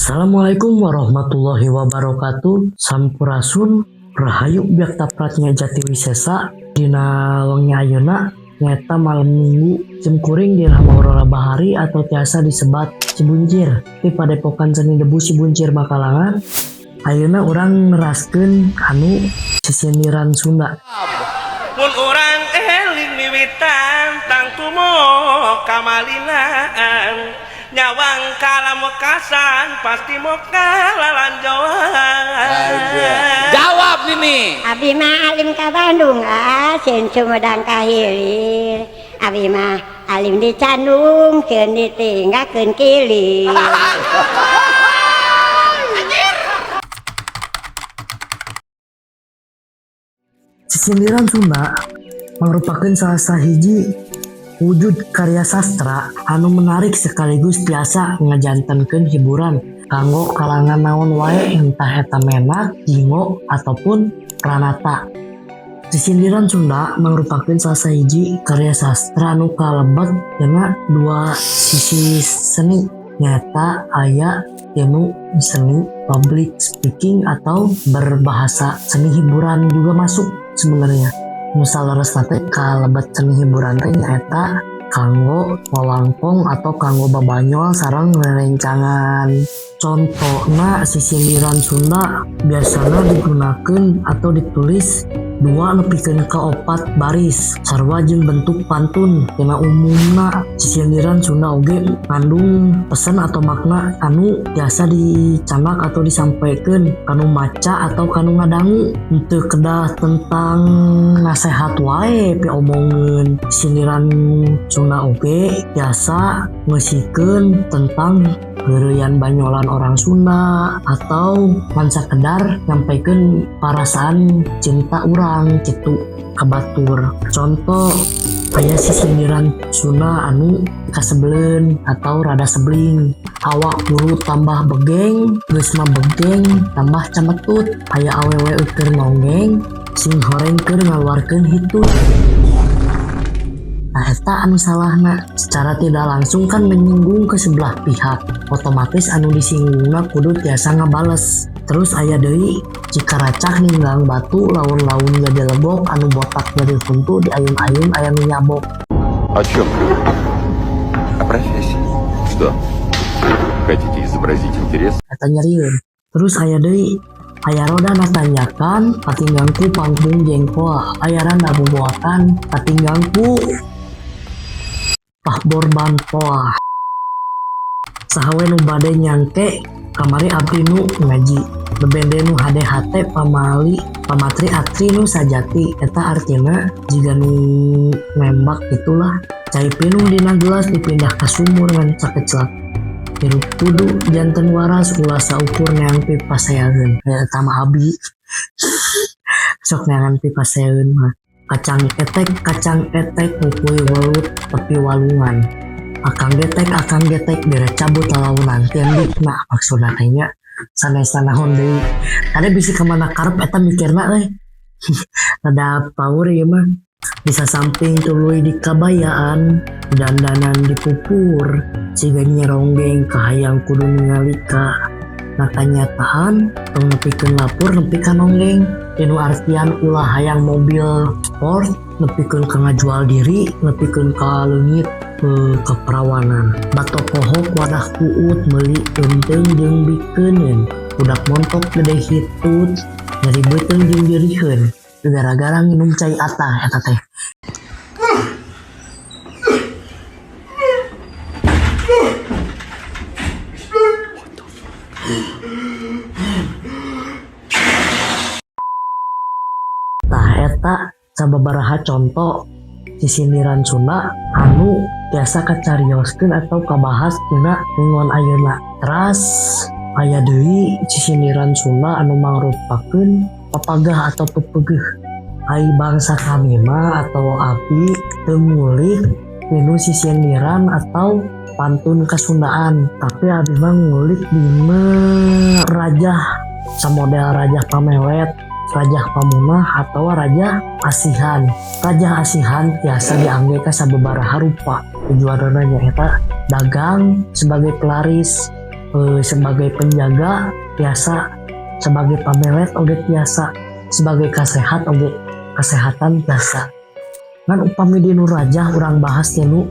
Assalamualaikum warahmatullahi wabarakatuh. Sampurasun, rahayu biakta pratnya jati wisesa. Dina wengi ayeuna nyaeta malam Minggu simkuring di Rahma Aurora Bahari atau tiasa disebat Cibuncir di Padepokan Seni Debu Cibuncir Makalangan. Ayeuna urang neraskeun anu sisindiran Sunda. Mun urang eling miwitan tangtu kamalinaan nyawang kalamekasan pasti moka lalanjoan. Jawab Nini. Abi mah alim ka Bandung ah, sieun Sumedang ka hilir. Abi mah alim di Candung, sieun ditinggalkeun kilir. Sisindiran Sunda merupakan salah sahiji wujud karya sastra anu menarik sekaligus tiasa ngajantenkeun hiburan kanggo kalangan naon wae, entah eta menak, jingo, ataupun pranata. Sisindiran Sunda merupakan salah sahiji karya sastra anu kalebet dina dua sisi seni, nyata aya tinu seni public speaking atau berbahasa, seni hiburan juga masuk sebenarnya. Misal leres teh kalebet seni hiburan teh nyaeta kanggo wawangkong atau kanggo babanyol sareng rerencangan. Contohna sisindiran Sunda biasana digunakan atau ditulis 2 nepikeun ka 4 baris sarua jeung bentuk pantun. Dina umumna sisindiran Sunda oge ngandung pesan atau makna anu biasa dicanak atau disampaikan kanu maca atau kanu ngadangu, henteu kedah tentang nasehat wae piomongeun. Sisindiran Sunda oge biasa ngeusikeun tentang heureuyan banyolan orang Sunda atau ngan sakedar nyampaikeun parasaan cinta urang kitu ka batur. Contoh aya sisindiran Sunda anu kasebeleun atau rada sebling. Awak guru tambah begeng, geus mah begeng tambah cametut. Aya awewe keur nonggeng, sing horeng keur ngaluarkeun hitut. Nah, eta anu salahna secara tidak langsung kan menyinggung ke sebelah pihak, otomatis anu disinggungna kudu tiasa ngabales. Terus aya deui cikaracak ninggang batu laun-laun jadi legok, anu botak jadi huntu diayun-ayun aya nu nyabok. О чем? О профессии. Что? Хотите изобразить интерес? Eta nyerieun. Terus aya deui aya roda natanyakan katinggangku pangpung jengkol, aya randa boboatan katinggangku pahbor bantoa. Saha we nu bade nyangke kamari abdi nu ngaji, bebende nu hade hate pamali pamatri atri nu sajati. Eta artina jiga nu nembak itulah. Cai pinung dina gelas dipindah ka sumur ngan sakeclak. Hirup kudu janten waras ulah saukur neang pipaseaeun. Eta mah abi sok neangan pipaseaeun mah. Kacang etek ngukuy welut tepi walungan. Akang getek bere cabut lalaunan tiendukna maksudna teh nya sanes naon deui. Kade bisi ka mana karep eta mikirna euy. Rada power ieu mah. Bisa samping tuluy di kabayaan, dandanan dipupur, siga nyeronggeng kahayang kudu ningali ka nakanyataan, tong nepikeun lapur nepi ka nonggeng. Dinu artian ulah hayang mobil sport, nepikeun ka ngajual diri, nepikeun ka leungit keperawanan. Batok pohok wadah kuut meuli eunteung jeung bikeuneun, budak montok gede hitut, nyeri beuteung jeung jeriheun. Gara-gara minum cai atah eta teh. Tah eta sababaraha contoh sisindiran Sunda anu biasa kacarioskeun atau kabahas dina lingkungan ayeuna. Teras aya deui sisindiran Sunda anu mangrupakeun papagah atau pepegeuh. Ai bangsa kami mah atau api teu ngulik dinu sisindiran atau pantun kasundaan, tapi abi mah ngulik dina rajah samodel rajah pamelet, rajah pamunah atau rajah asihan. Rajah asihan tiasa diangge ka sababaraha rupa. Tujuanna nyaeta dagang sebagai pelaris, Sebagai penjaga tiasa, sebagai pamelet oge tiasa, sebagai kasehat oge, kesehatan tiasa. Ngan upami di nu rajah urang bahas dinu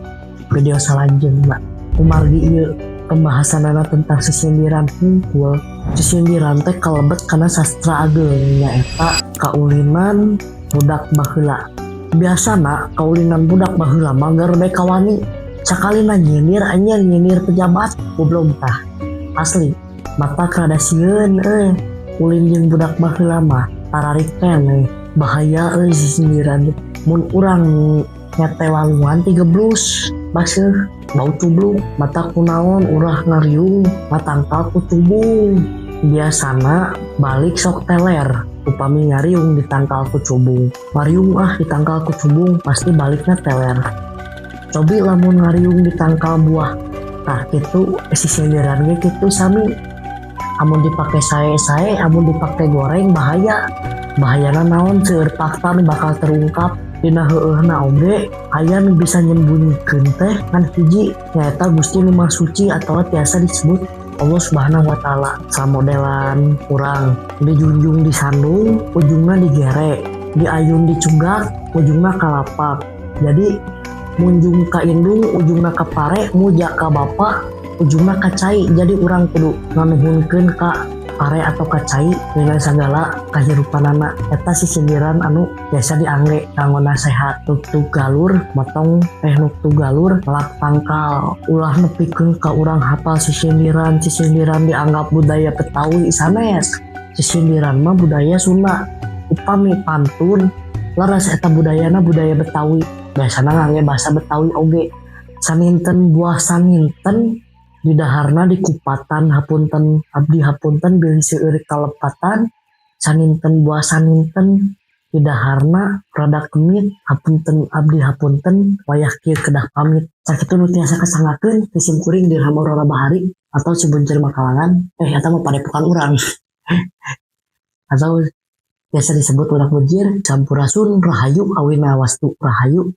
video selanjutnya. Kumargi ieu pembahasanana tentang sisindiran hungkul. Sisindiran teh kalebet kana sastra ageung, nyaeta kaulinan budak baheula. Biasana kaulinan budak baheula mah garede kawani, sakalina nyindir, anjeun nyindir pejabat goblok. Tah, asli matak rada sieun euy ulin jeung budak baheula mah, tararik keneh. Bahaya euy sisindiran. Mun urang nyate walungan tigeblus, baseuh, bau cubluk. Matak kunaon ulah ngariung ngatangkal ku cubung. Biasana balik sok teler. Upami ngariung di tangkal ku cubung, ngariung ah di tangkal ku cubung, pasti baliknya teler. Cobi lamun ngariung di tangkal buah. Tah, kitu sisindiran ge kitu sami. Amun dipake sae-sae, amun dipake goreng bahaya. Bahayana naon? Seueur fakta nu bakal terungkap. Dina heueuhna oge aya nu bisa nyembunyikeun teh ngan hiji, nyaeta Gusti Nu Maha Suci atawa tiasa disebut Allah Subhanahu wa Ta'ala. Samodelan urang dijunjung disandung, ujungna digere, diayun dicunggak, ujungna kalapak. Jadi munjung ka indung ujungna ka pare, muja ka bapa ujungna ka cai. Jadi urang kudu nganuhunkeun ka pare atau ka cai dengan segala kahirupanana. Eta sisindiran anu biasa diangge kanggo nasehat. Tugtug galur motong teh, nugtug galur melak tangkal. Ulah nepikeun ka urang hafal sisindiran, sisindiran dianggap budaya Betawi. Sanes, sisindiran mah budaya Sunda. Upami pantun leres, eta budayana budaya Betawi, biasana ngangge bahasa Betawi oge. Saninten buah saninten didaharna dikupatan, hapunten abdi hapunten bilih seueur kalepatan. Saninten buah saninten didaharna rada kemit, hapunten abdi hapunten wayah kieu kedah pamit. Sakitu nu tiasa kasanggakeun ti simkuring, Dirham Aurora Bahari atau Cibuncir Makalangan, eta mah padepokan urang, atau biasa disebut Budak Bujir. Sampurasun, rahayu, awina wastu, rahayu.